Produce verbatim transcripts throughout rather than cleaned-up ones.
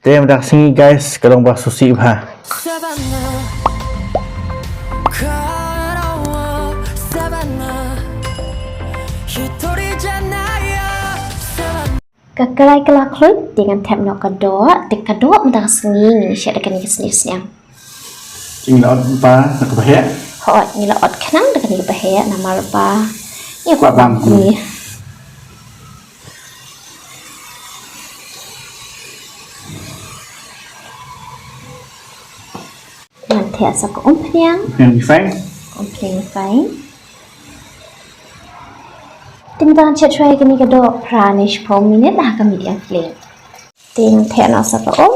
Te mynta ka sngi guys, ka long ba sngewsih bha. Ka krai ka la khluit, te ngan thep noh ka doh, te ka doh mynta ka sngi ngin shet da kane ka sniang. Ngi la ot ba na ka baheh. Hooid, ngi la ot khnang da kane ka baheh namar ba ngi kwah bam kumne. Ngan thep sa ka umphniang. Umphniang ri fine. Umphniang ri fine. Te mynta ngan shet shuwa ïa kane ka doh phra ne shiphew minit ha ka medium flame. Te ngan thep noh sa ka um.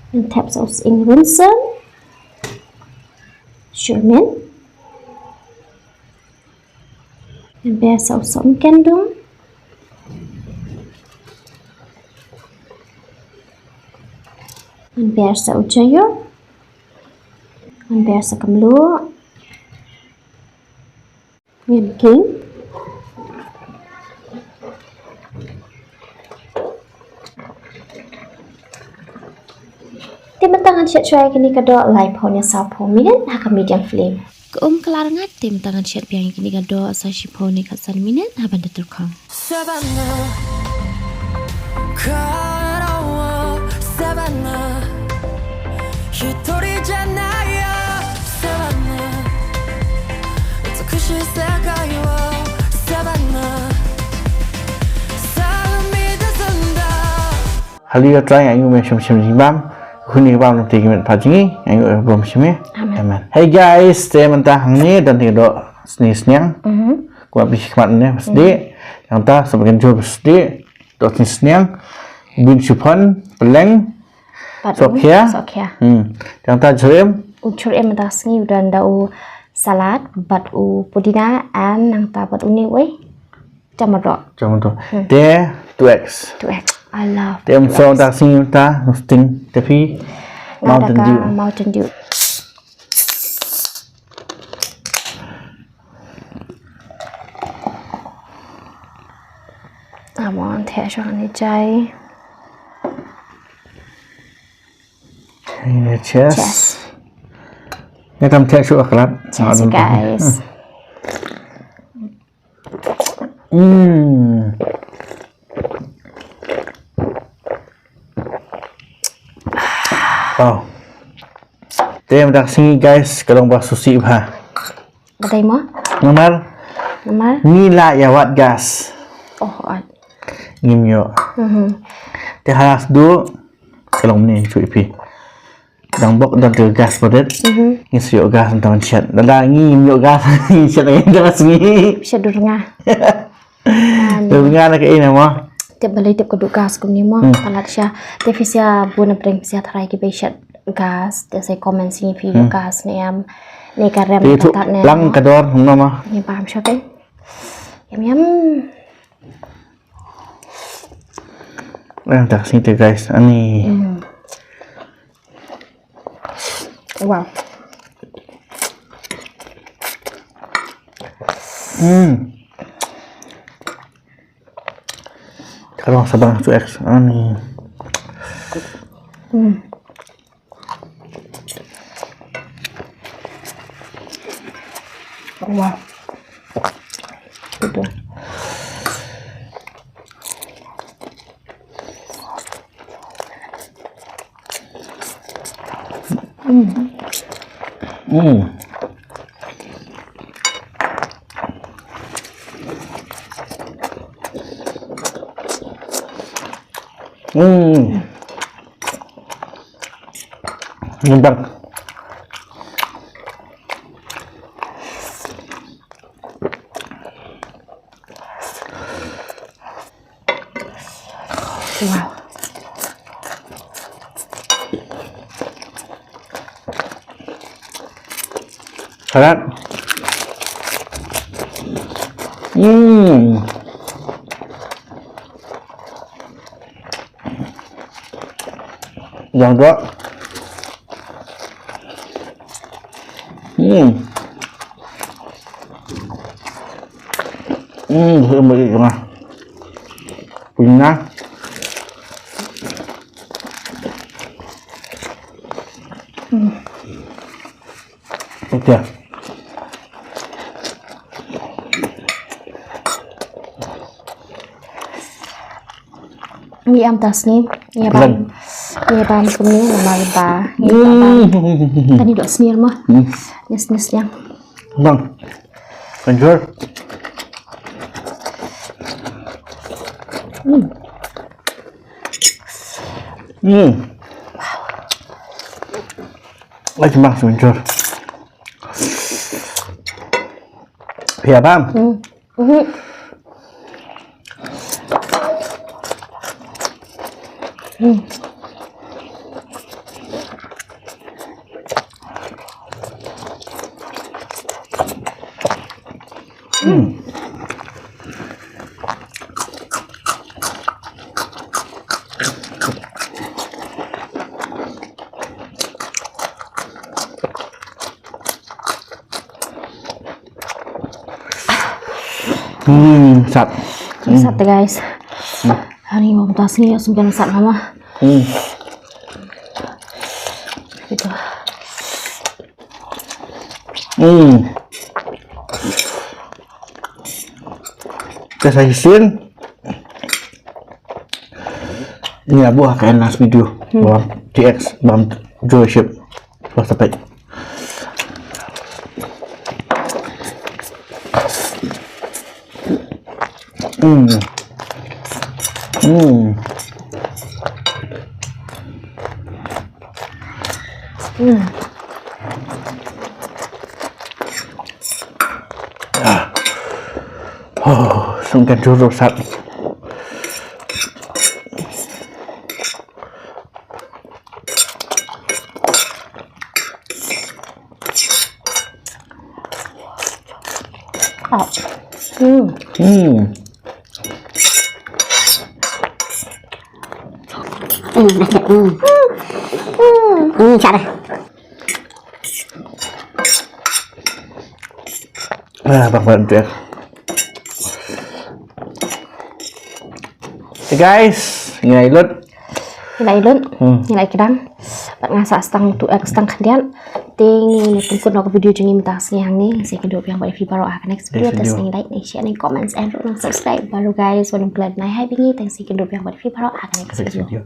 Ngan thep sa u sying rynsan. Shuh mynta. Ngan ber sa u sohmynken dum. Ngan ber sa u jaiu. Ngan ber sa ka mluh. Ngan king. Te mynta ngan shet shuwa ïa kane ka doh laiphew ne sawphew minit ha ka medium flame. Ka um ka la rngat, te mynta ngan shet biang ïa kane ka doh sa shiphew ne khatsan minit ha ban da tyrkhong. Hali ïa trai, nga ïohi me shim shim jingbam. Huni bam te ki met pha jngi, nga ïohi bam shim me. Amen. Amen. Hey guys, te mynta hangne don te doh sniang sniang. Mhm. Kumba phi khmat ne, sdi. Nangta sa ba kan jur sdi. Doh sniang sniang. Bun chiffon, peleng. Bad u sohkhia. Sohkhia. Hmm. Nangta jhur im. U jhur im mynta sngi u don da u salad bad u pudina and nangta bad u ne wei. Jam do. Jam do. Hmm. Te two X. Two X. I love. Te em so da sing ta sting te phi. Mountain Dew. Mountain Dew. Amon te shong ni chai. Cheers. Cheers. Ni tam te shu aklat. Cheers, guys. Mm. Wow. Te mynta ka sngi guys, ka long ba sngewsih bha. Ka dei mo? Namar. Namar? Ngi la ïa wad gas. Oh, wad. Ngim ïoh. Mhm. Te ha sdu ka long ne shu ipi. Dang bok dang te gas padet. Mhm. Ngi shu ïoh gas tang shet. Lada ngi ngim ïoh gas, ngi shet ngi te bas ngi. Shet dur nga. Dur nga na ka ina mo. Te balei tip ka du gas kumni mo. Hmm. Palat sha. Te phi sha bun na breng phi sha tharai ki bei shet gas. Te sa comment sngi phi ïoh gas ne em. Ne ka rem te ka tu tat ne lang mo. Ka dor no mo. Ni pam sha te. Yum yum. Eh, dah sini te guys. Ani. Hmm. Wow. Hmm. Kalau sabang tu X ani. Hmm. Wow. Gitu. Hmm. Hmm. Hmm. Nyebar. Wow. Salad. Hmm. Yang dua. Hmm. Hmm, sih, Mbak Ika. Punya. Hmm. Oke. Ngi am ta sngi, ngi bam. Ngi bam kumne namar ba ngi bam. Hmm. Kani dok sngi mo. Hmm. Nes nes yang. Bang. Enjoy. Hmm. Hmm. Lagi mas enjoy. Ya bam. Hmm. Mhm. Hmm. Hmm. Hmm, sat. Sat, guys. Hmm. Hari ini mau tas ni, langsung kena sat mama. Hmm. Gitu. Hmm. Ka sa shisien. Ngi ïa buh ha ka last video. Hmm. Ba T X bam joy ship. Pas sampai. Hmm. Hmm. Hmm. Ah. Oh, sungkan juru sat. Ah. Hmm. Hmm. Hmm, hmm. Hmm, cara. Ah, bang bang tu ya. Hey guys, ngi la lut. Ngi la lut. Hmm. Ngi la kdang. Bad nga sa stang tu ek stang khyndiat. Te ngi pynlut noh ka video jong ngi mynta ka sngi hangne. Sa ïakynduh biang bad phi baroh ha ka next video. Te sa ïa like, share, and comments and ruh subscribe baroh guys. Wan ym klet nai hai bingi. Te sa ïakynduh biang bad phi baroh ha ka next video.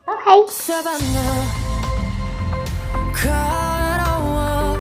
Bye.